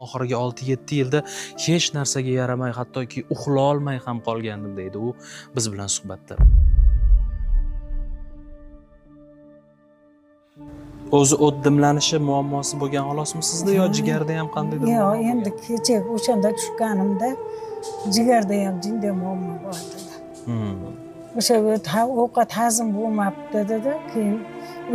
Oxirgi 6-7 yilda hech narsaga yaramay, hattoki uxlolmay ham qolgandim, deydi u biz bilan suhbatda. O'zi o't dimlanishi muammosi bo'lgan xolosmi sizda yo jigarda ham qandaydir Yo'q, muammo endi bo'lgan? Kecha o'shanda tushganimda jigarda ham jinday muammo bor dedi. O'sha o't ovqat hazm bo'lmabdi dedi. Keyin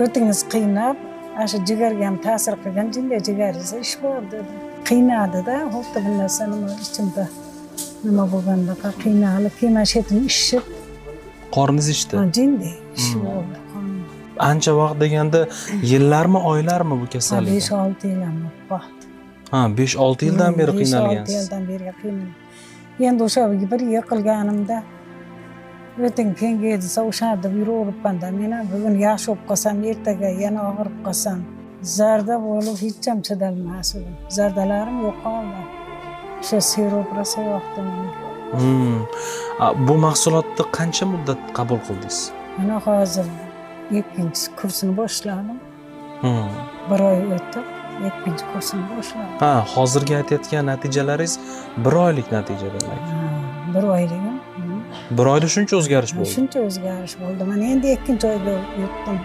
o'tingiz qiynab, ana shu jigarga ham ta'sir qilgan, jinday jigaringizda ish bor dedi. Qiynadida, xuddi bir narsa nima ichimda nima bo'lgandaqa qiynalib, keyin mana shu yerim ishib, Qorningiz ishdi. Jinday ishib bo'ldi. Qornim. Ancha vaqt deganda yillarmi, oylarmi bu kasallik? 5-6 yil ham bo'lib qoldi. Ha, 5-6 yildan beri 5-6 qiynalgansiz. Yildan beri qiynalgan. Endi o'sha bir yiqilganimda o'ting kengaydi desa o'sha deb yuraveribmanda. Men ham bugun yaxshi bo'lib qolsam, ertaga yana og'rib qolsam, zarda bo'lib hech ham chidolmas edim. Zardalarim yo'qoldi. O'sha sirop rosa yoqdi menga. Bu mahsulotni qancha muddat qabul qildingiz? Mana hozir ikkinchi kursini boshladim. Bir oy o'tib, ikkinchi kursini boshladim. Ha, hozirgi aytayotgan natijalaringiz bir oylik natija demak. Ha, bir oyligim. Bir oyda shuncha o'zgarish bo'ldi. Shuncha o'zgarish bo'ldi. Mana endi ikkinchi oyga o'tdim.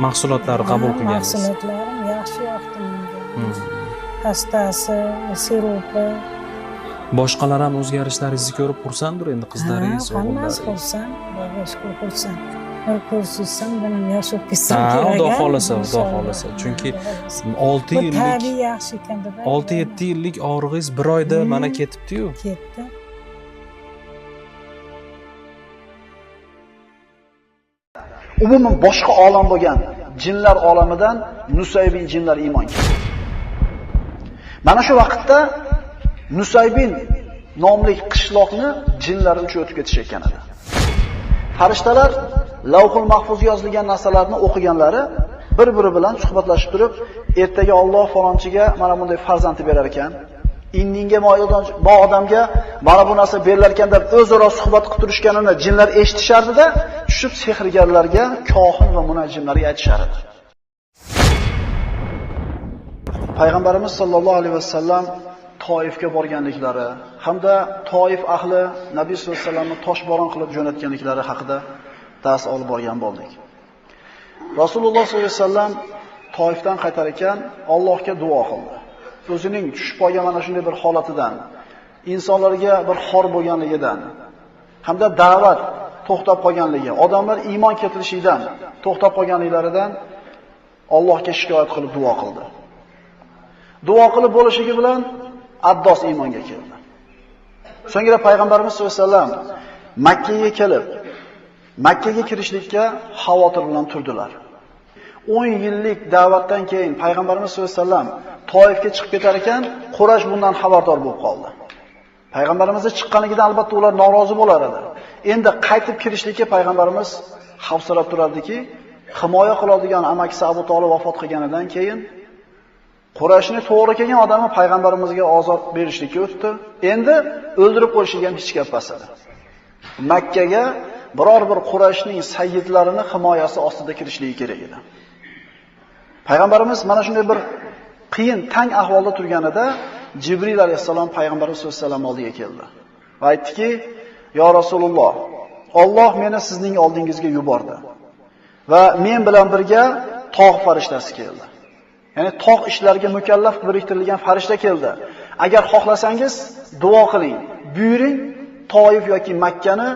Mahsulotlarni qabul qilgansiz. Mahsulotlarim yaxshi yoqdi menga. Pastasi, siropi. Boshqalar ham o'zgarishlaringizni ko'rib xursanddir endi, qizlaringiz, Ha, hammasi o'g'illaringiz. Xursand. Xudoga shukur, xursand. Bir ko'rsam, bilan yaxshi bo'lib ketsam Ha, kerak. Xudo A? xohlasa, Xudo Inshaalloh. xohlasa. Chunki Xudo xohlasa. 6 Bu yillik tabiiy yaxshi ekan deb. 6-7 yillik og'rig'ingiz bir oyda mana ketibdi-yu. Ketdi. Umuman boshqa olam bo'lgan jinlar olamidan Nusaybin jinlar iymon keltirdi. Mana shu vaqtda Nusaybin nomli qishloqni jinlar uchib o'tib ketishayotgan edi. Farishtalar Lavhul Mahfuz yozilgan narsalarni o'qiganlari bir-biri bilan suhbatlashib turib, ertaga Alloh falonchiga mana bunday farzandni berar ekan, indinga mo odamga mana bu narsa berilar ekan deb o'zaro suhbat qilib turishganini jinlar eshitishardi-da, tushib sehrgarlarga, kohin va munajjimlarga aytishar edi. Payg'ambarimiz sollallohu alayhi vasallam Toifga borganliklari hamda Toif ahli Nabiy sollallohu alayhi vasallamni toshbo'ron qilib jo'natganliklari haqida dars olib borgan bo'ldik. Rasululloh sollallohu alayhi vasallam Toifdan qaytar ekan Allohga duo qildi. O'zining tushib qolgan mana shunday bir holatidan, insonlarga bir xor bo'lganligidan hamda da'vat to'xtab qolganligi, odamlar iymon keltirishidan to'xtab qolganliklaridan Allohga shikoyat qilib duo qildi. Duo qilib bo'lishligi bilan Addos iymonga keldi. So'ngra payg'ambarimiz sollallohu alayhi vasallam Makka ga kelib, Makka ga kirishlikka xavotir bilan turdilar. 10 yillik da'vatdan keyin payg'ambarimiz sollallohu alayhi vasallam Toifga chiqib ketar ekan, Quraysh bundan xabardor bo'lib qoldi. Payg'ambarimizning chiqqanligidan albatta ular norozi bo'lar edi. Endi qaytib kirishlikka payg'ambarimiz xavfsirab turardiki, himoya qiladigan amakisi Abu Talib vafot qilganidan keyin Qurayshni to'g'ri kelgan odami payg'ambarimizga ozor berishlikka o'tdi. Endi o'ldirib qo'yishiga ham hech gap emas edi. Makka ga biror bir Qurayshning sayyidlarini himoyasi ostida kirishligi kerak edi. Payg'ambarimiz mana shunday bir qiyin, tang ahvolda turganida Jibril alayhissalom payg'ambarimiz sollallohu alayhi vasallam oldiga keldi va aytdiki: "Ya Rasululloh, Alloh meni sizning oldingizga yubordi va men bilan birga tog' farishtasi keldi." Ya'ni tog' ishlariga mukallaf biriktirilgan farishta keldi. Agar xohlasangiz duo qiling, buyuring, Toif yoki Makkani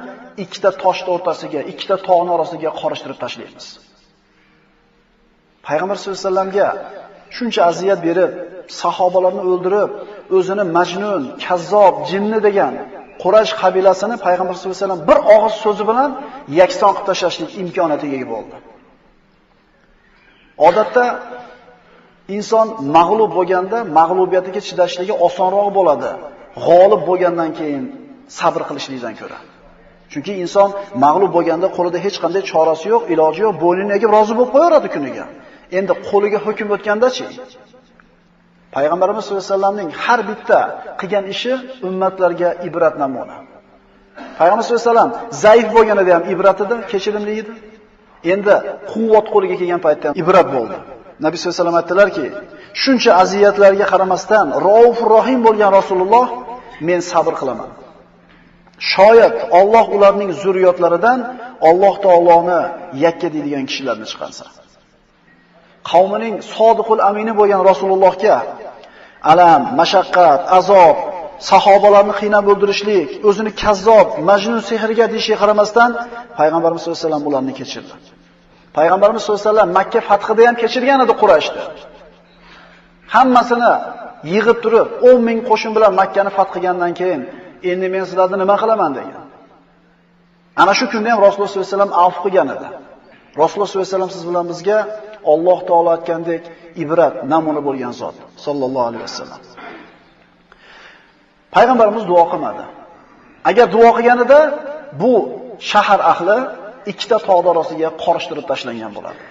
ikkita toshning o'rtasiga, ikkita tog'ning orasiga qorishtirib tashlaymiz. Payg'ambar sollallohu alayhi vasallamga shuncha aziyat berib, sahobalarni o'ldirib, o'zini majnun, kazzob, jinni degan Quraysh qabilasini payg'ambar sollallohu alayhi vasallam bir og'iz so'zi bilan yakson qilib tashlashlik imkoniyatiga ega bo'ldi. Odatda inson mag'lub bo'lganda mag'lubiyatiga chidashligi osonroq bo'ladi, g'olib bo'lgandan keyin sabr qilishlikdan ko'ra. Chunki inson mag'lub bo'lganda qo'lida hech qanday chorasi yo'q, iloji yo'q, bo'ynini egib rozi bo'lib qo'yaveradi kuniga. Endi qo'liga hukm o'tganda-chi? Payg'ambarimiz sollallohu alayhi vasallamning har bitta qilgan ishi ummatlarga ibrat namuna. Payg'ambar sollallohu alayhi vasallam zaif bo'lganida ham ibrat edi, kechirimli edi. Endi quvvat qo'liga kelgan paytda ham ibrat bo'ldi. Nabiy sollallohu alayhi vasallam aytdilarki, Shuncha aziyatlarga qaramasdan Raufur Rohim bo'lgan Rasululloh men sabr qilaman. Shoyat Alloh ularning zurriyotlaridan Alloh taoloni yakka deydigan kishilarni chiqarsa. Qavmining sodiqul amini bo'lgan Rasulullohga alam, mashaqqat, azob, sahobalarni qiynab o'ldirishlik, o'zini kazzob, majnun sehrga deyishiga qaramasdan Payg'ambarimiz sollallohu alayhi vasallam ularni kechirdi. Payg'ambarimiz sollallohu alayhi vasallam Makka fathida ham kechirgan edi Qurayshni. Hammasini yig'ib turib 10 ming qo'shin bilan Makkani fath qilgandan keyin endi men sizlarni nima qilaman degan. Ana shu kunda ham Rasululloh sollallohu alayhi vasallam afv qilgan edi. Rasululloh sollallohu alayhi vasallam siz bilan bizga Alloh taolo aytgandek ibrat, namuna bo'lgan zot sollallohu alayhi vasallam. Payg'ambarimiz duo qilmadi. Agar duo qilganida bu shahar ahli ikkita tog' orasiga qorishtirib tashlangan bo'ladi.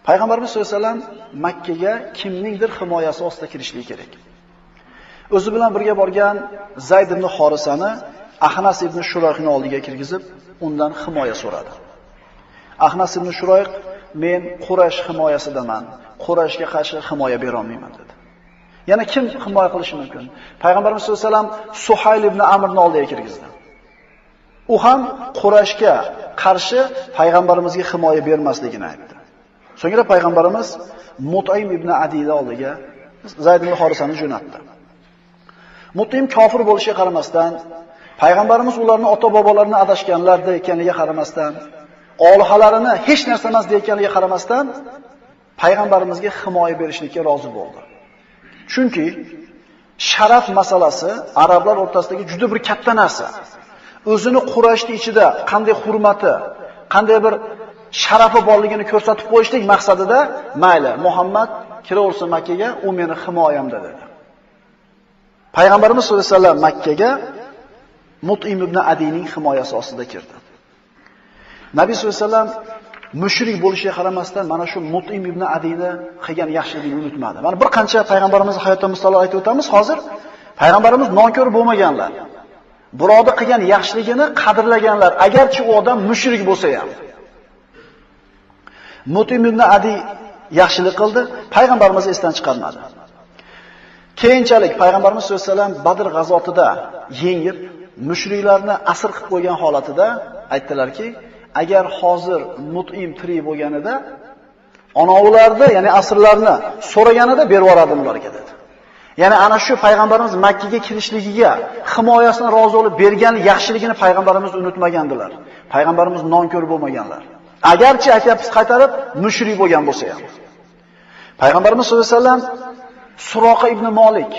Payg'ambarimiz sollallohu alayhi vasallam Makka ga kimningdir himoyasi ostida kirishligi kerak. O'zi bilan birga borgan Zayd ibn Xorisani Ahnas ibn Shurayhning oldiga kirgizib, undan himoya so'radi. Ahnas ibn Shurayh men Quraysh himoyasidaman, Qurayshga qarshi himoya bera olmayman dedi. Yana kim himoya qilishi mumkin? Payg'ambarimiz sollallohu alayhi vasallam Suhayl ibn Amrni oldiga kirgizdi. U ham Qurayshga qarshi payg'ambarimizga himoya bermasligini aytdi. So'ngra payg'ambarimiz Mut'im ibn Adiyni oldiga Zayd ibn Xorisani jo'natdi. Mut'im kofir bo'lishiga qaramasdan, payg'ambarimiz ularni ota-bobolarini adashganlar ekanligiga qaramasdan, olihalarini hech narsa emas deganligiga qaramasdan payg'ambarimizga himoya berishlikka rozi bo'ldi. Chunki sharaf masalasi arablar o'rtasidagi juda bir katta narsa. O'zini Qurayshning ichida qanday hurmati, qanday bir sharafi borligini ko'rsatib qo'yishlik maqsadida mayli, Muhammad kiraversin Makka ga, u meni himoyamda dedi. Payg'ambarimiz sollallohu alayhi vasallam Makka ga Mut'im ibn Adiyning himoyasi ostida kirdi. Nabiy sollallohu alayhi vasallam mushrik bo'lishiga qaramasdan mana shu Mut'im ibn Adiyni qilgan yaxshiligini unutmadi. Mana bir qancha payg'ambarimiz hayotida misollar aytib o'tamiz hozir. Payg'ambarimiz nonko'r bo'lmaganlar. Birovni qilgan yaxshiligini qadrlaganlar, agarchi u odam mushrik bo'lsa ham. Mut'im ibn Adiy yaxshilik qildi, payg'ambarimiz esdan chiqarmadi. Keyinchalik payg'ambarimiz sollallohu alayhi vasallam Badr g'azotida yengib, mushriklarni asir qilib qo'ygan holatida aytdilarki, agar hozir Mut'im tirik bo'lganida, onavularni, ya'ni asirlarni so'raganida berib yuborardim ularga dedi. Ya'ni ana shu payg'ambarimiz Makka ga kirishligiga himoyasini rozi bo'lib bergan yaxshiligini payg'ambarimiz unutmagandilar. Payg'ambarimiz nonko'r bo'lmaganlar. Agarchi aytyapmiz qaytarib mushrik bo'lgan bo'lsa ham. Payg'ambarimiz sollallohu alayhi vasallam Suroqa ibn Malik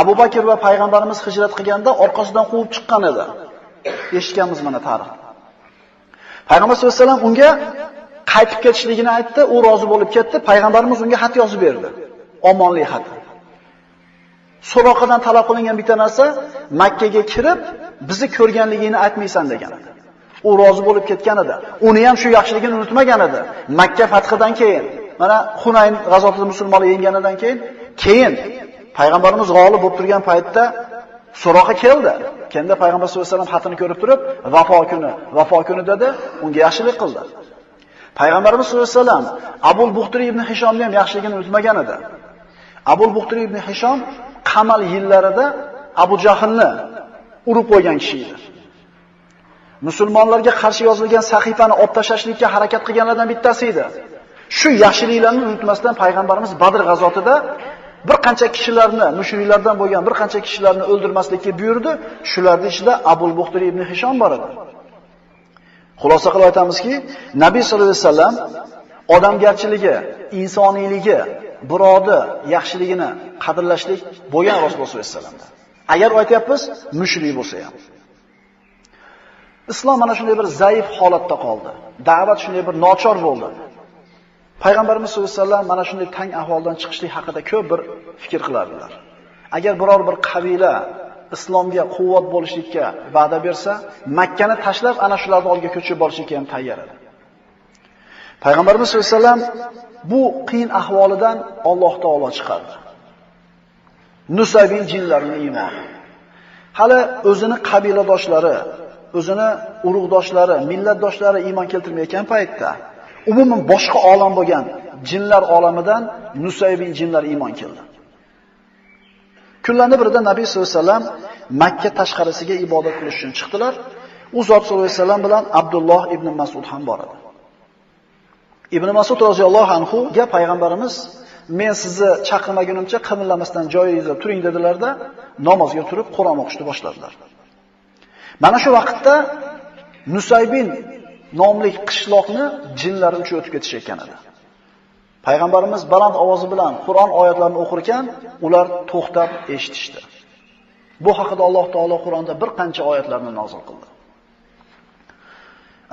Abu Bakr va payg'ambarimiz hijrat qilganda orqasidan quvib chiqqan edi. Eshitganmiz mana tarix. Payg'ambar sollallohu alayhi vasallam unga qaytib ketishligini aytdi, u rozi bo'lib ketdi. Payg'ambarimiz unga xat yozib berdi. Omonlik xati. Suroqadan talab qilingan bitta narsa, Makka ga kirib bizni ko'rganligingni aytmaysan degan edi. U rozi bo'lib ketgan edi. Uni ham shu yaxshiligini unutmagan edi. Makka fathidan keyin, mana Hunayn g'azotida musulmonlar yengganidan keyin payg'ambarimiz g'olib bo'lib turgan paytda Suroqa keldi. Kenda payg'ambar sollallohu alayhi vasallam xatini ko'rib turib, vafo kuni dedi, unga yaxshilik qildi. Payg'ambarimiz sollallohu alayhi vasallam Abul Buxturi ibn Hishomni ham yaxshiligini unutmagan edi. Abul Buxturi ibn Hishom qamal yillarida Abu Jahlni urib qo'ygan kishi edi. Musulmonlarga qarshi yozilgan sahifani olib tashlashlikka harakat qilganlardan bittasi edi. Shu yaxshiliklarni unutmasdan payg'ambarimiz Badr g'azotida bir qancha kishilarni, mushriklardan bo'lgan bir qancha kishilarni o'ldirmaslikka buyurdi. Shularning ichida Abul Buxturi ibn Hishom bor edi. Xulosa qilib aytamizki, Nabiy sollallohu alayhi vasallam odamgarchiligi, insoniyligi, birovni yaxshiligini qadrlashlik bo'lgan Rasululloh sollallohu alayhi vasallamda. Agar aytyapmiz, mushrik bo'lsa ham. Islom mana shunday bir zaif holatda qoldi. Da'vat shunday bir nochor bo'ldi. Payg'ambarimiz sollallohu alayhi vasallam mana shunday tang ahvoldan chiqishlik haqida ko'p bir fikr qilardilar. Agar biror bir qabila islomga quvvat bo'lishlikka va'da bersa, Makkani tashlab ana shularning oldiga ko'chib borishga ham tayyor edi. Payg'ambarimiz sollallohu alayhi vasallam bu qiyin ahvolidan Alloh taolo chiqardi. Nusaybiy jinlarining iymoni. Hali o'zini qabiladoshlari, o'zini urug'doshlari, millatdoshlari iymon keltirmayotgan paytda, umuman boshqa olam bo'lgan jinlar olamidan Nusaybin jinlar iymon keldi. Kunlarning birida Nabiy sollallohu alayhi vasallam Makka tashqarisiga ibodat qilish uchun chiqdilar. U zot sollallohu alayhi vasallam bilan Abdulloh ibn Mas'ud ham bor edi. Ibn Mas'ud roziyallohu anhu ga payg'ambarimiz men sizni chaqirmagunimcha qimillamasdan joyingizda turing dedilarda, namozga turib Qur'on o'qishni boshladilar. Mana shu vaqtda Nusaybin nomli qishloqni jinlar uchib o'tib ketishayotgan edi. Payg'ambarimiz baland ovozi bilan Qur'on oyatlarini o'qirkan, ular to'xtab eshitishdi. Bu haqida Alloh taolo Qur'onda bir qancha oyatlarni nozil qildi.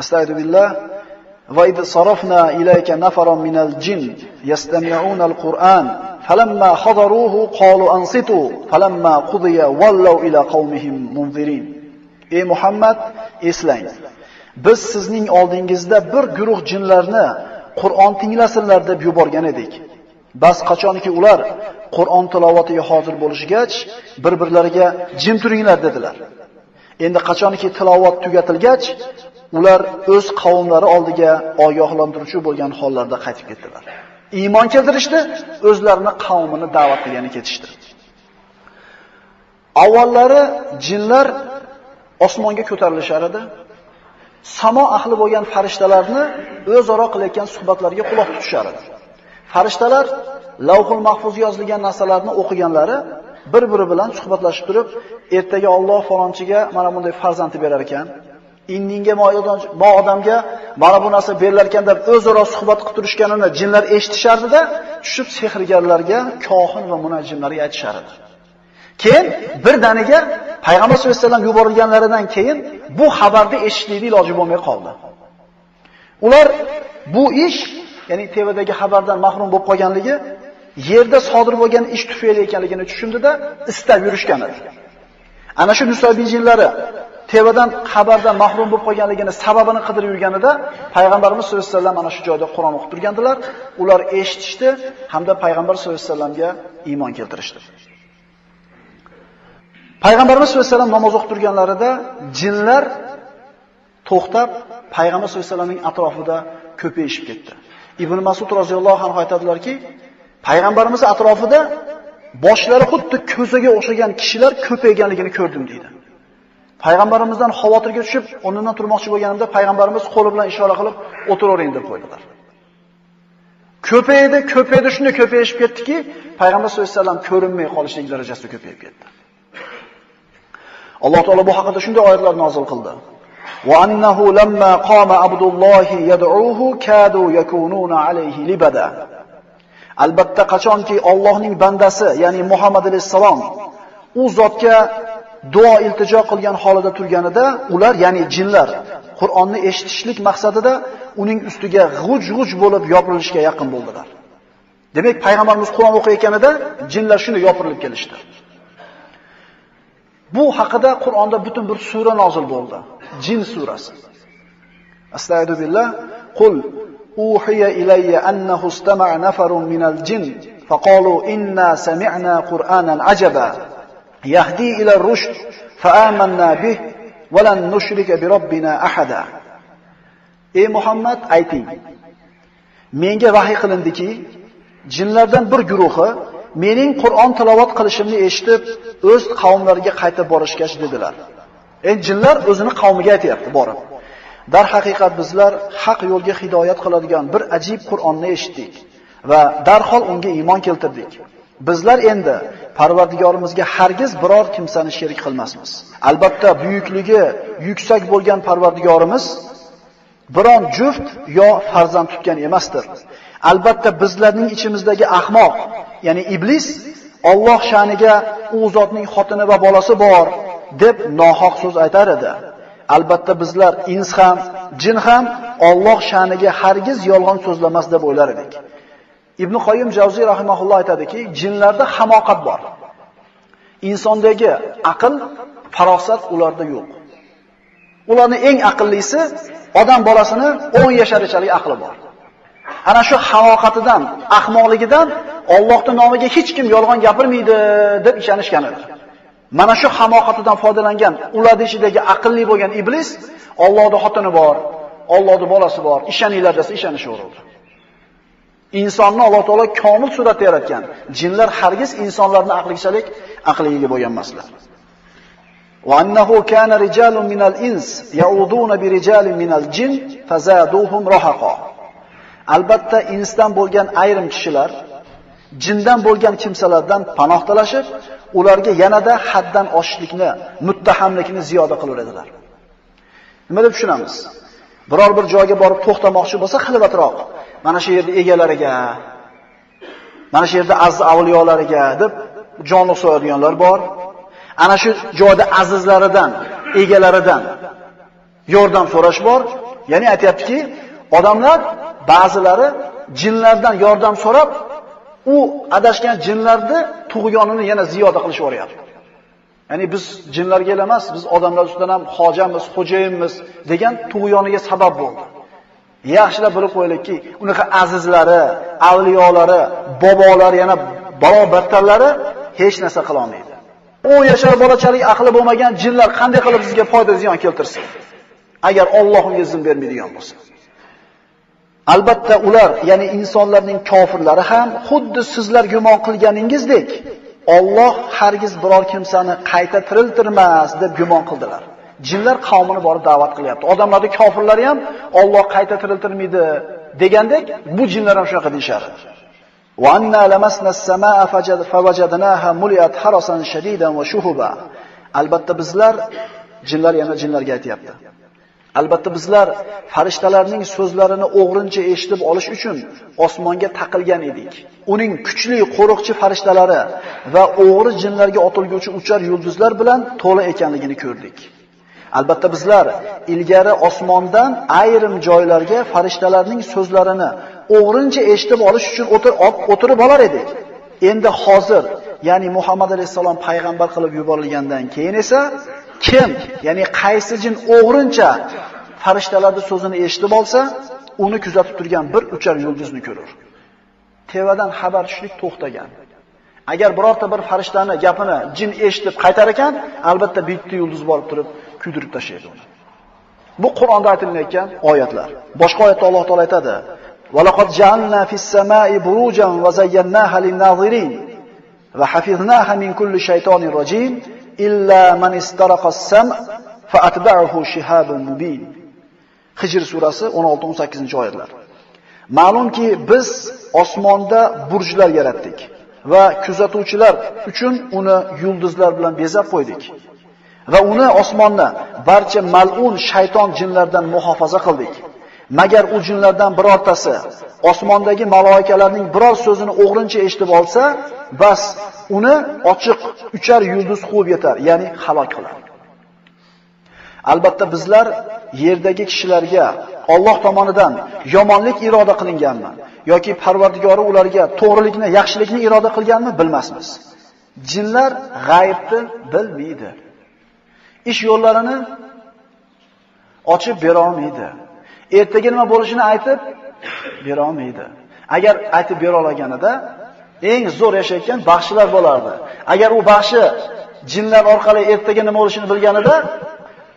Astagfiru billah va id sarafna ilayka nafaran minal jin yastami'una al-Qur'an falamma hadaruhu qalu ansitu falamma qudiya wallaw ila qaumihim munzirin. Ey Muhammad, eslang. Biz sizning oldingizda bir guruh jinlarni Qur'on tinglasinlar deb yuborgan edik. Bas qachonki ular Qur'on tilovatiga hozir bo'lishgach, bir-birlariga jim turinglar dedilar. Endi qachonki tilovat tugatilgach, ular o'z qavmlari oldiga ogohlantiruvchi bo'lgan hollarda qaytib ketdilar. Iymon keltirishdi, o'zlarini qavmini da'vat qilgani ketishdi. Avvallari jinlar osmonga ko'tarilishar edi. Samo ahli bo'lgan farishtalarni o'zaro qilayotgan suhbatlarga quloq tutishar edi. Farishtalar Lavhul Mahfuz yozilgan narsalarni o'qiganlari bir-biri bilan suhbatlashib turib, ertaga Alloh falonchiga mana bunday farzandni berar ekan, indinga mo odamga mana bu narsa berilar ekan deb o'zaro suhbat qilib turishganini jinlar eshitishardi-da, tushib sehrgarlarga, kohin va munajjimlarga aytishar edi. Keyin birdaniga Payg'ambar sollallohu alayhi vasallam yuborilganlaridan keyin bu xabarni eshitishlik iloji bo'lmay qoldi. Ular bu ish, ya'ni TVdagi xabardan mahrum bo'lib qolganligi, yerda sodir bo'lgan ish tufayli ekanligini tushundida istab yurishgan edi. Ana shu Nusaybin jinlari TVdan xabardan mahrum bo'lib qolganligini sababini qidirib yurganida Payg'ambarimiz sollallohu alayhi vasallam ana shu joyda Qur'on o'qib turgandilar. Ular eshitishdi hamda Payg'ambar sollallohu alayhi vasallamga iymon keltirishdi. Payg'ambarimiz sollallohu alayhi vasallam namoz o'qib turganlarida jinlar to'xtab Payg'ambar sollallohu alayhi vasallamning atrofida ko'payishib ketdi. Ibn Mas'ud roziyallohu anhu aytadilarki, Payg'ambarimiz atrofida boshlari xuddi ko'zaga o'xshagan kishilar ko'payganligini ko'rdim deydi. Payg'ambarimizdan xavotirga tushib, o'rnidan turmoqchi bo'lganimda payg'ambarimiz qo'li bilan ishora qilib, o'tiravering deb qo'ydilar. Ko'paydi, ko'paydi, shunday ko'payishib ketdiki, Payg'ambar sollallohu alayhi vasallam ko'rinmay qolishlik darajasida ko'payib ketdi. Alloh taolo bu haqida shunday oyatlar nozil qildi. Va annahu lamma qama Abdullohi yad'uhu kadu yakununa alayhi libada. Albatta qachonki Allohning bandasi, ya'ni Muhammad alayhissalom u zotga duo iltijo qilgan holida turganida, ular, ya'ni jinlar Qur'onni eshitishlik maqsadida uning ustiga g'uj-g'uj bo'lib yopirilishga yaqin bo'ldilar. Demak, payg'ambarimiz Qur'on o'qiyotganida jinlar shunday yopirilib kelishdi. Bu haqida Qur'onda butun bir sura nozil bo'ldi. Jin surasi. Astagfiru billah, qul uhiya ilayya annahu istama'a nafarun minal jin faqalu inna sami'na Qur'anan ajaba yahdi ila rushd faamanna bih va lan nushrika bi robbina ahada. Ey Muhammad, ayting. Menga vahiy qilindiki, jinlardan bir guruhi mening Qur'on tilovat qilishimni eshitib, o'z qavmlariga qaytib borishgach dedilar. Endi jinlar o'zini qavmiga aytayapti borib. Darhaqiqat bizlar haq yo'lga hidoyat qiladigan bir ajib Qur'onni eshitdik va darhol unga iymon keltirdik. Bizlar endi Parvardigorimizga hargiz biror kimsani sherik qilmasmiz. Albatta buyukligi yuksak bo'lgan Parvardigorimiz biron juft yo farzand tutgan emasdir. Albatta bizlarning ichimizdagi ahmoq, ya'ni iblis Alloh sha'niga u zotning xotini va bolasi bor deb nohaq so'z aytar edi. Albatta bizlar ins ham, jin ham Alloh sha'niga hargiz yolg'on so'zlamas deb o'ylar edik. Ibn Qoyyim Javziy rahimahulloh aytadiki, jinlarda hamoqat bor. Insondagi aql, farosat ularda yo'q. Ularning eng aqllisi odam bolasini 10 yasharichalik aqli bor. Ana shu hamoqatidan, ahmoqligidan Allohning nomiga hech kim yolg'on gapirmaydi deb ishonishgan edi. Mana shu hamoqatidan foydalangan ularning ichidagi aqlli bo'lgan iblis Allohning xotini bor, Allohning bolasi bor, ishoninglar desa ishonishaveradi. Insonni Alloh taolo komil suratda yaratgan. Jinlar hargiz insonlarning aqlichalik aqliga ega bo'lgan emaslar. Va annahu kana rijalun minal ins ya'uduna bi rijalin minal jin fazaduhum rahaqa. Albatta insdan bo'lgan ayrim kishilar jindan bo'lgan kimsalardan panoh talashib, ularga yanada haddan oshishlikni, muttahamlikni ziyoda qilar edilar. Nima deb tushunamiz? Biror bir joyga borib to'xtamoqchi bo'lsa, xilvatroq, mana shu yerda egalariga, mana shu yerda aziz avliyolariga deb jonliq so'yadiganlar bor. Ana shu joyda azizlaridan, egalaridan yordam so'rash bor. Ya'ni aytayaptiki, odamlar ba'zilari jinlardan yordam so'rab, u adashgan jinlarni tug'yonini yana ziyoda qilishib yuboryapti. Ya'ni biz jinlarga emas, biz odamlar ustidan ham hojamiz, xo'jayinmiz degan tug'yoniga sabab bo'ldi. Yaxshilab bilib qo'yaylikki, unaqa azizlari, avliyolari, bobolari, yana barobartarlari hech narsa qila olmaydi. 10 yashar bolachalik aqli bo'lmagan jinlar qanday qilib sizga foyda ziyon keltirsin? Agar Alloh unga izn bermaydigan bo'lsa. Albatta ular, ya'ni insonlarning kofirlari ham xuddi sizlar gumon qilganingizdek, Alloh hargiz biror kimsani qayta tiriltirmas deb gumon qildilar. Jinlar qavmini borib da'vat qilyapti. Odamlarning kofirlari ham Alloh qayta tiriltirmaydi degandek, bu jinlar ham shunaqa deyishardi. Va anna lamasna as-samaa fawajadnaha muliat harasan shadidan va shuhuba. Albatta bizlar, jinlar yana jinlarga aytayapti. Albatta bizlar farishtalarning so'zlarini o'g'rincha eshitib olish uchun osmonga taqilgan edik. Uning kuchli qo'riqchi farishtalari va o'g'ri jinlarga otilguvchi uchar yulduzlar bilan to'la ekanligini ko'rdik. Albatta bizlar ilgari osmondan ayrim joylarga farishtalarning so'zlarini o'g'rincha eshitib olish uchun o'tirib olar edik. Endi hozir, ya'ni Muhammad alayhisalom payg'ambar qilib yuborilgandan keyin esa kim, ya'ni qaysi jin o'g'rincha farishtalarning so'zini eshitib olsa, uni kuzatib turgan bir uchar yulduzni ko'rur. Tevadan xabar tushlik to'xtagan. Agar birorta bir farishtani gapini jin eshitib qaytar ekan, albatta bitta yulduz borib turib kuydirib tashlaydi uni. Bu Qur'onda aytilayotgan oyatlar. Boshqa oyatda Alloh taolo aytadi: "Va laqad ja'alna fis-sama'i burujan va zayyanaha lin-nazirin va hafiznaha min kulli shaytonir rojim illa man istaraqa as-sam' fa atba'ahu shihabun mubin." Hijr surasi 16-18 oyatlar. Ma'lumki, biz osmonda burjlar yaratdik va kuzatuvchilar uchun uni yulduzlar bilan bezab qo'ydik. Va uni osmonni barcha mal'un shayton jinlardan muhofaza qildik. Magar u jinlardan birortasi osmondagi maloikalarning biror so'zini o'g'rincha eshitib olsa, bas uni ochiq uchar yulduz quvib yetar, ya'ni halok qilar. Albatta bizlar yerdagi kishilarga Alloh tomonidan yomonlik iroda qilinganmi yoki Parvardigori ularga to'g'rilikni, yaxshilikni iroda qilganmi bilmasmiz. Jinlar g'aybni bilmaydi. Ish yo'llarini ochib bera olmaydi. Ertaga nima bo'lishini aytib bera olmaydi. Agar aytib bera olganida eng zo'r yashayotgan baxshilar bo'lardi. Agar u baxshi jinlar orqali ertaga nima bo'lishini bilganida,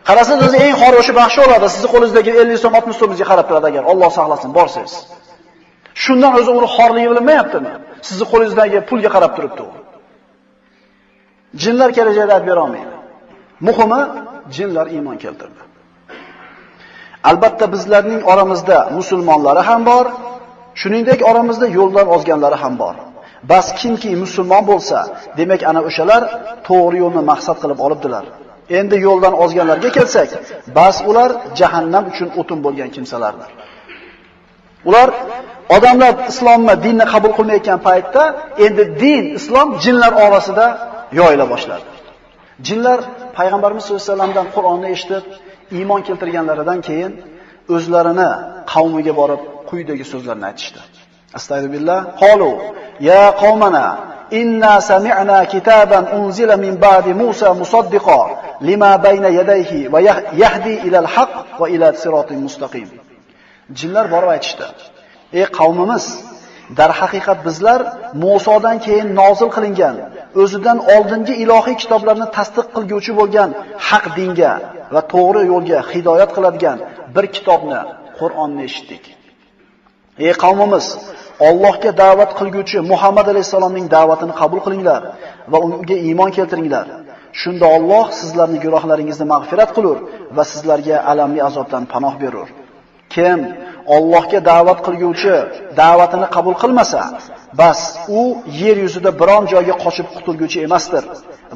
qarasangiz o'zi eng xor o'sha baxshi bo'ladi. Sizni qo'lingizdagi 50 so'm, 60 so'mingizga qarab turadi agar Alloh saqlasin, borsangiz. Shundan o'zi uni xorligi bilinmayaptimi? Sizni qo'lingizdagi pulga qarab turibdi u. Jinlar kelajakda aytib bera olmaydi. Muhimi, jinlar iymon keltirdi. Albatta bizlarning oramizda musulmonlari ham bor, shuningdek oramizda yo'ldan ozganlari ham bor. Bas kimki musulmon bo'lsa, demak ana o'shalar to'g'ri yo'lni maqsad qilib olibdilar. Endi yo'ldan ozganlarga kelsak, bas ular jahannam uchun o'tin bo'lgan kimsalardir. Ular odamlar islomni, dinni qabul qilmayotgan paytda, endi din, islom jinlar orasida yoyila boshladi. Jinlar payg'ambarimiz sollallohu alayhi vasallamdan Qur'onni eshitib, iymon keltirganlaridan keyin o'zlarini qavmiga borib quyidagi so'zlarni aytishdi. Astagfirullah. Qalu ya qavmana inna sami'na kitaban unzila min ba'di Musa musaddiqo lima bayna yadayhi va yahdi ila al-haq va ila siratin mustaqim. Jinlar borib aytishdi: "Ey qavmimiz, darhaqiqat bizlar Musodan keyin nozil qilingan, o'zidan oldingi ilohiy kitoblarni tasdiq qilguvchi bo'lgan haq dinga va to'g'ri yo'lga hidoyat qiladigan bir kitobni, Qur'onni eshitdik. Ey qavmimiz, Allohga da'vat qilguvchi Muhammad alayhisalomning da'vatini qabul qilinglar va unga iymon keltiringlar. Shunda Alloh sizlarning gunohlaringizni mag'firat qilur va sizlarga alamli azobdan panoh berur. Kim Allohga da'vat qilguvchi da'vatini qabul qilmasa, bas u yer yuzida biron joyga qochib qutulguvchi emasdir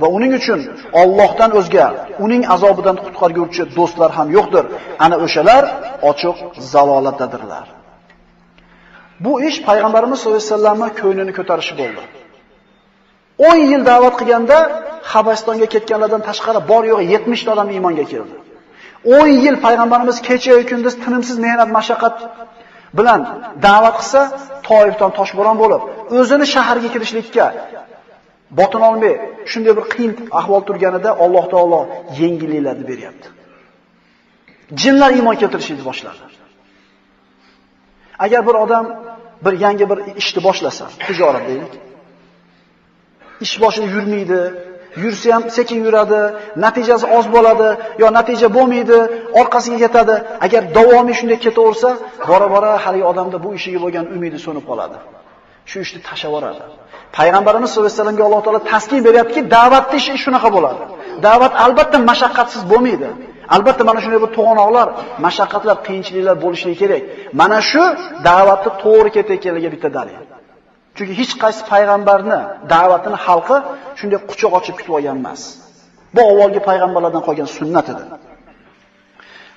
va uning uchun Allohdan o'zga uning azobidan qutqarguvchi do'stlar ham yo'qdir. Ana o'shalar ochiq zalolatdadirlar. Bu ish Payg'ambarimiz sollallohu alayhi vasallamning ko'nglini ko'tarishi bo'ldi. 10 yil da'vat qilganda Habasistonga ketganlardan tashqari bor yo'g'i 70 ta odam iymonga keldi. 10 yil Payg'ambarimiz kecha-yu kunduz tinimsiz mehnat mashaqqat bilan da'vat qilsa, Toifdan toshbo'ron bo'lib, o'zini shaharga kirishlikka botin olmay, shunday bir qiyin ahvol turganida Alloh taolo yengilliklarni beryapti. Jinlar iymon keltirishni boshladi. Agar bir odam bir yangi bir ishni boshlasa, tijorat deylik. Ish boshida yurmaydi, yursa ham sekin yuradi, natijasi oz bo'ladi, yo natija bo'lmaydi, orqasiga ketadi. Agar davomiy shunday ketaversa, bora-bora haligi odamda bu ishiga bo'lgan umidi so'nib qoladi. Shu ishni tashlab yuboradi. Payg'ambarimiz sollallohu alayhi vasallamga Alloh taolo taskin beryaptiki, da'vatning ishi shunaqa bo'ladi. Da'vat albatta mashaqqatsiz bo'lmaydi. Albatta mana shunday bir to'g'anoqlar, mashaqqatlar, qiyinchiliklar bo'lishi kerak. Mana shu da'vatni to'g'ri ketayotganligiga bitta dalil. Chunki hech qaysi payg'ambarni da'vatini xalqi shunday quchoq ochib kutib olgan emas. Bu avvalgi payg'ambarlardan qolgan sunnat edi.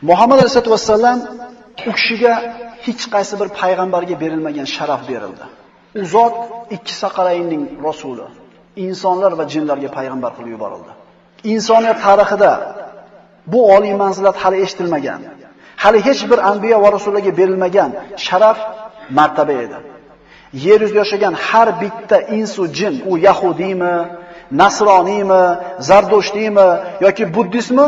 Muhammad alayhisolatu vassalam u kishiga hech qaysi bir payg'ambarga berilmagan sharaf berildi. U zot ikki saqalaynning rasuli, insonlar va jinlarga payg'ambar qilib yuborildi. Insoniyat tarixida bu oliy manzilat hali eshitilmagan, hali hech bir anbiyo va rasullarga berilmagan sharaf martaba edi. Yer yuzida yashagan har bitta insu jin, u yahudiymi, nasroniymi, zardoshtiymi yoki buddistmi,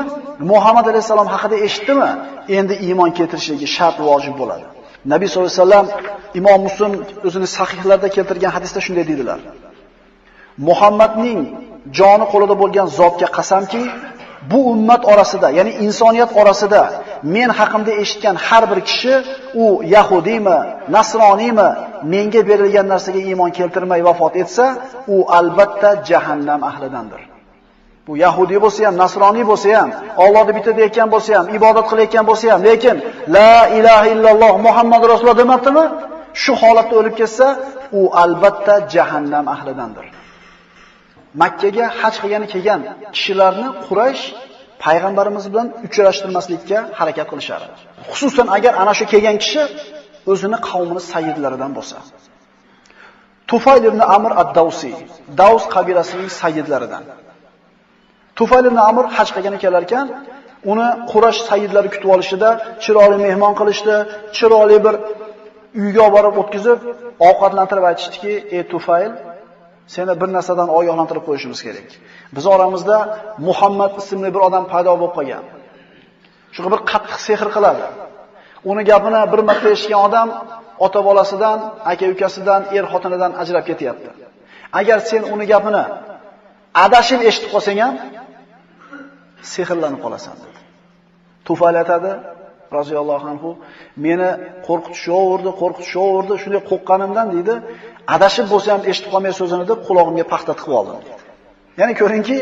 Muhammad alayhisalom haqida eshitdimi, endi iymon keltirishligi shart vojib bo'ladi. Nabiy sollallohu alayhi vasallam Imom Muslim o'zining sahihlarida keltirgan hadisda shunday dedilar: Muhammadning joni qo'lida bo'lgan zotga qasamki, bu ummat orasida, ya'ni insoniyat orasida men haqimda eshitgan har bir kishi, u yahudiymi, nasroniymi, menga berilgan narsaga iymon keltirmay vafot etsa, u albatta jahannam ahlidandir. Bu yahudi bo'lsa ham, nasroniy bo'lsa ham, Allohni bitta deyotgan bo'lsa ham, ibodat qilayotgan bo'lsa ham, lekin la ilaha illalloh Muhammad rasululloh demabdimi? Shu holatda o'lib ketsa, u albatta jahannam ahlidandir. Makka ga haj qilgani kelgan kishilarni Quraysh payg'ambarimiz bilan uchrashtirmaslikka harakat qilishardi. Xususan agar ana shu kelgan kishi o'zini qavmini sayyidlaridan bo'lsa. Tufayl ibn Amr ad-Dawsi, Daws qabilasining sayyidlaridan. Tufayl ibn Amr haj qilgani kelar ekan, uni Quraysh sayyidlari kutib olishida chiroyli mehmon qilishdi, chiroyli bir uyga borib o'tkazib, ovqatlantirib aytishdiki: "Ey Tufayl, seni bir narsadan ogohlantirib qo'yishimiz kerak. Biz oramizda Muhammad ismli bir odam paydo bo'lib qolgan. Shunga bir qattiq sehr qiladi. Uni gapini bir marta eshitgan odam ota bolasidan, aka-ukasidan, er-xotinidan ajrab ketyapti. Agar sen uni gapini adashib eshitib qolsang ham sehrlanib qolasan" dedi. Tufayl aytadi roziyallohu anhu, meni qo'rqitishaverdi, shunday qo'rqqanimdan deydi, adashib bo'lsa ham eshitib qolmay so'zini deb qulog'imga paxta tiqib oldim deydi. Ya'ni ko'ringki,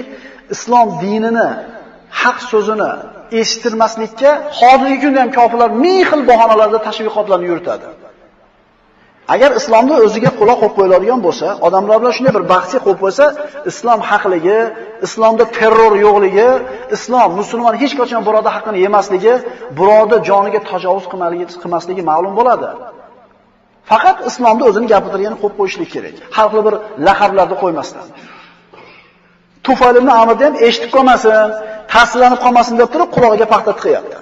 islom dinini, haq so'zini eshittirmaslikka hozirgi kunda ham kofirlar ming xil bahonalarda tashviqotlarni yuritadi. Agar islomni o'ziga quloq qo'yib qo'yiladigan bo'lsa, odamlar bilan shunday bir bahsga qo'yib qo'ysa, islom haqligi, islomda terror yo'qligi, islom musulmon hech qachon birodar haqqini yemasligi, birodar joniga tajovuz qilmasligi ma'lum bo'ladi. Faqat islomda o'zini gapirtirganini qo'yib qo'yishlik kerak. Har xil bir laqablarni qo'ymasdan. Tufayl ibn Amrni ham eshitib qolmasin, ta'sirlanib qolmasin deb turib qulog'iga paxta tiqyapti.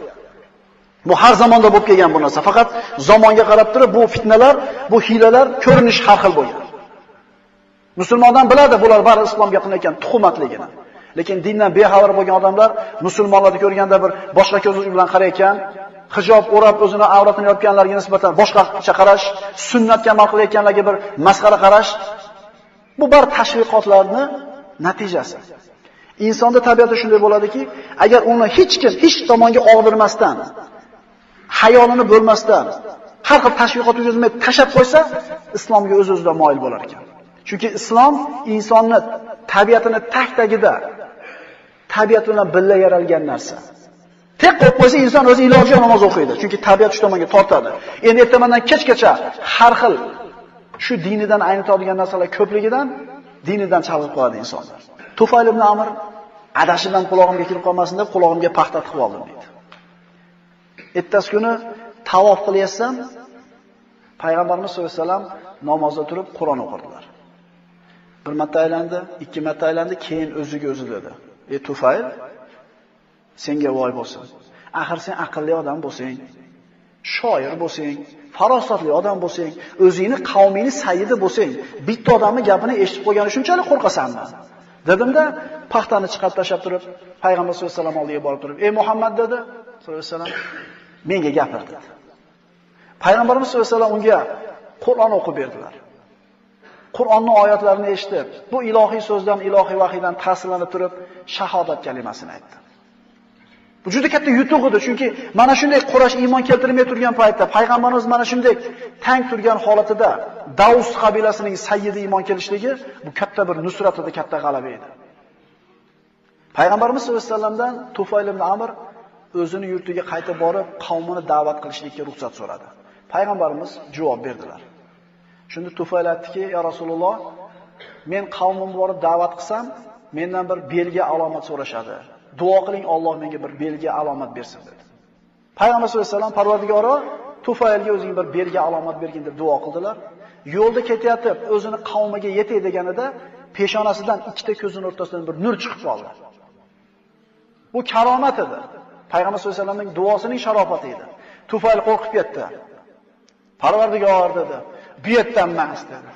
Bu har zamonda bo'lib kelgan bu narsa. Faqat zamonga qarab turib bu fitnalar, bu hiylalar ko'rinish har xil bo'lgan. Musulmondan biladi bular bari islomga qilayotgan tuhmatligini. Lekin dindan bexabar bo'lgan odamlar musulmonlarni ko'rganda bir boshqa ko'z bilan qarayotgan, hijob o'rab o'zini avratini yopganlarga nisbatan boshqacha qarash, sunnatga amal qilayotganlarga bir masxara qarash, bu bar tashviqotlarni natijasi. Insonda tabiati shunday bo'ladiki, agar uni hech kim hech tomonga og'dirmasdan, xayolini bo'lmasdan, Har xil tashviqot o'tkazmay tashab qo'ysa, islomga o'z-o'zidan moyil bo'lar ekan. Chunki islom insonni tabiatini tagida, tabiat bilan birga yaralgan narsa. Tek qo'yib qo'ysa inson o'zi iloji yo'q namoz o'qiydi. Chunki tabiat shu tomonga tortadi. Endi ertamandan kechgacha har xil shu dinidan aynitadigan narsalar ko'pligidan dinidan chalg'ib qoladi insonlar. Tufayl ibn Amr adashib ham qulog'imga kirib qolmasin deb qulog'imga paxta tiqib oldim deydi. Ertasi kuni tavof qilyapsam, Payg'ambarimiz sollallohu alayhi vasallam namozda turib Qur'on o'qirdilar. Bir marta aylandi, ikki marta aylandi, keyin o'ziga o'zi dedi: "Ey Tufayl, senga voy bo'lsin. Axir sen aqlli odam bo'lsang, shoir bo'lsang, farosatli odam bo'lsang, o'zingni qavmingni sayyidi bo'lsang, bitta odamning gapini eshitib qo'ygani shunchalik qo'rqasanmi?" Dedimda, paxtani chiqarib tashlab turib, Payg'ambar sollallohu alayhi vasallam oldiga borib turib, "Ey Muhammad" dedi, sollallohu alayhi vasallam, "Menga gapir" dedi. Payg'ambarimiz sollallohu alayhi vasallam unga Qur'on o'qib berdilar. Qur'onning oyatlarini eshitib, bu ilohiy so'zdan, ilohiy vahiydan ta'sirlanib turib, shahodat kalimasini aytdi. Bu juda katta yutuq edi, chunki mana shunday Quraysh iymon keltirmay turgan paytda, payg'ambarimiz mana shunday tang turgan holatida Davs qabilasining sayyidi iymon kelishligi bu katta bir nusrat edi, katta g'alaba edi. Payg'ambarimiz sollallohu alayhi vasallamdan Tufayl ibn Amr o'zini yurtiga qaytib borib, qavmini da'vat qilishlikka ruxsat so'radi. Payg'ambarimiz javob berdilar. Shunda Tufayl aytdiki: "Ya Rasululloh, men qavmimni borib da'vat qilsam, mendan bir belgi alomat so'rashadi. Duo qiling, Alloh menga bir belgi alomat bersin" dedi. Payg'ambar sollallohu alayhi vasallam Parvardigoro Tufaylga o'zing bir belgi alomat bergin deb duo qildilar. Yo'lda ketayotib, o'zini qavmiga yetay deganida peshonasidan ikkita ko'zining o'rtasidan bir nur chiqib qoldi. Bu karomat edi. Payg'ambar sollallohu alayhi vasallamning duosining sharofati edi. Tufayl qo'rqib ketdi. Parvardigor dedi, "Bu yerdan emas" dedi.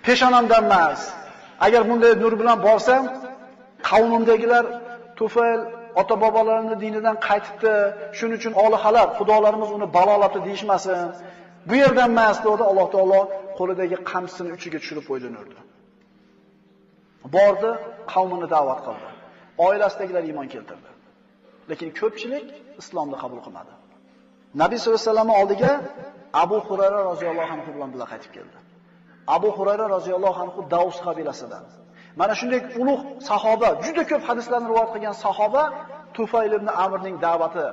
"Peshonamdan emas. Agar bunday nur bilan borsam, qavmimdagilar Tufayl ota-bobolarining dinidan qaytibdi, shuning uchun olihalar, xudolarimiz uni balolabdi deyishmasin. Bu yerdan emas" dedi. Alloh taolo qo'lidagi qamchisini uchiga tushirib qo'ydi nurni. Bordi, qavmini da'vat qildi. Oilasidagilar iymon keltirdi. Lekin ko'pchilik islomni qabul qilmadi. Nabiy sollallohu alayhi vasallam oldiga Abu Hurayra roziyallohu anhu bilan birga qaytib keldi. Abu Hurayra roziyallohu anhu Davs qabilasidan. Mana shunday ulug' sahoba, juda ko'p hadislarni rivoyat qilgan sahoba Tufayl ibn Amrning da'vati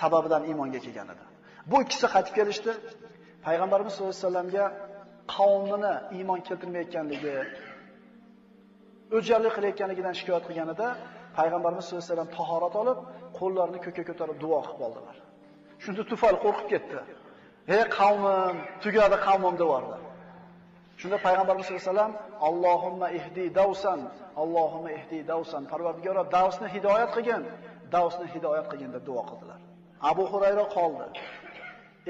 sababidan iymonga kelgan edi. Bu ikkisi qaytib kelishdi. Payg'ambarimiz sollallohu alayhi vasallamga qavmini iymon keltirmayotganligi, o'jarlik qilayotganligidan shikoyat qilganida Payg'ambarimiz sollallohu alayhi vasallam tahorat olib, qo'llarini ko'kka ko'tarib duo qilib oldilar. Shunda Tufayl qo'rqib ketdi. "Ey qavmim, tugadi qavmim" devordi. Shunda Payg'ambarimiz sollallohu alayhi vasallam "Allohumma ihdi Davsan, Allohumma ihdi Davsan, Parvardigoro Davsni hidoyat qilgin, Davsni hidoyat qilgin" deb duo qildilar. Abu Hurayra qoldi.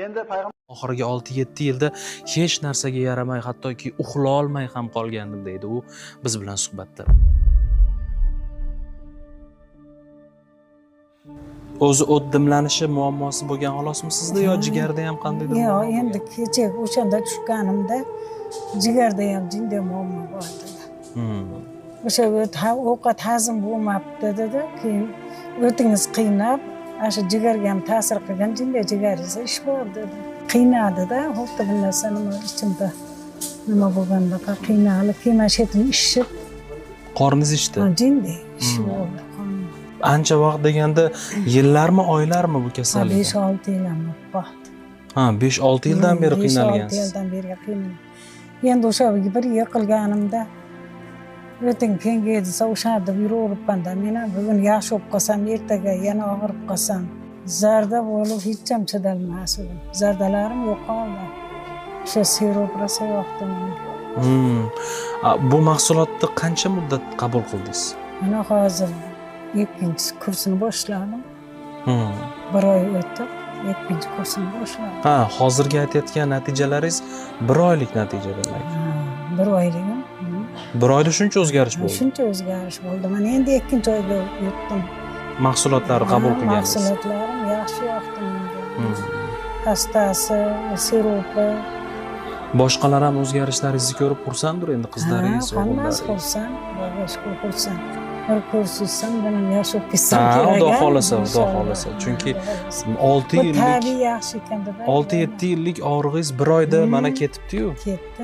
Endi payg'ambar Oxirgi 6-7 yilda hech narsaga yaramay, hattoki uxla olmay ham qolgandim deydi u biz bilan suhbatda. O'zi o't dimlanishi muammosi bo'lgan xolosmi sizda yo jigarda ham qandaydir? Yo'q, endi kecha o'shanda tushganimda jigarda ham jinday muammo bor dedi. O'sha ovqat hazm bo'lmabdi dedi. Keyin o'tingiz qiynab, ana shu jigarga ham ta'sir qilgan, jinday jigaringizda ish bor dedi. Qiynadida, xuddi bir narsa nima ichimda nima bo'lgandaqa qiynalib, keyin mana shu yetim ishib, Qorningiz ishdi. Jinday ishib bo'ldi. Ancha vaqt deganda yillarmi, oylarmi bu kasallik? 5-6 yil ham vaqt. Ha, 5-6 yildan beri qiynalgansiz. 5-6 yildan beri qiynalgan. Endi o'sha bir yiqilganimda o'ting kengaydi desa o'sha deb yuraveribman-da. Men ham bugun yaxshi bo'lib qolsam, ertaga yana og'rib qolsam, zarda bo'lib hech ham chidolmas edim. Zardalarim yo'qoldi. O'sha sirop rosa yoqdi menga. Bu mahsulotni qancha muddat qabul qildingiz? Mana hozir ikkinchi kursini boshladim. Bir oy o'tib, ikkinchi kursini boshladim. Ha, hozirgi aytayotgan natijalaringiz bir oylik natija demak. Bir oyligim. Bir oyda shuncha o'zgarish bo'ldi. Shuncha o'zgarish bo'ldi. Mana endi ikkinchi oyga o'tdim. Mahsulotlarni qabul qilgansiz. Mahsulotlarim yaxshi yoqdi menga. Pastasi, siropi. Boshqalar ham o'zgarishlaringizni ko'rib xursanddir endi, qizlaringiz, hammasi o'g'illaringiz. Xursand, Xudoga shukur xursand. Bir ko'rishsam, ham yaxshi bo'lib ketsam Ha, kerak, Xudo a? xohlasa, Xudo Inshaalloh. xohlasa. Chunki Xudo xohlasa. 6 Bu yillik tabiiy yaxshi ekan deb 6-7 yillik og'rig'ingiz bir oyda mana ketibdi-yu. Ketdi.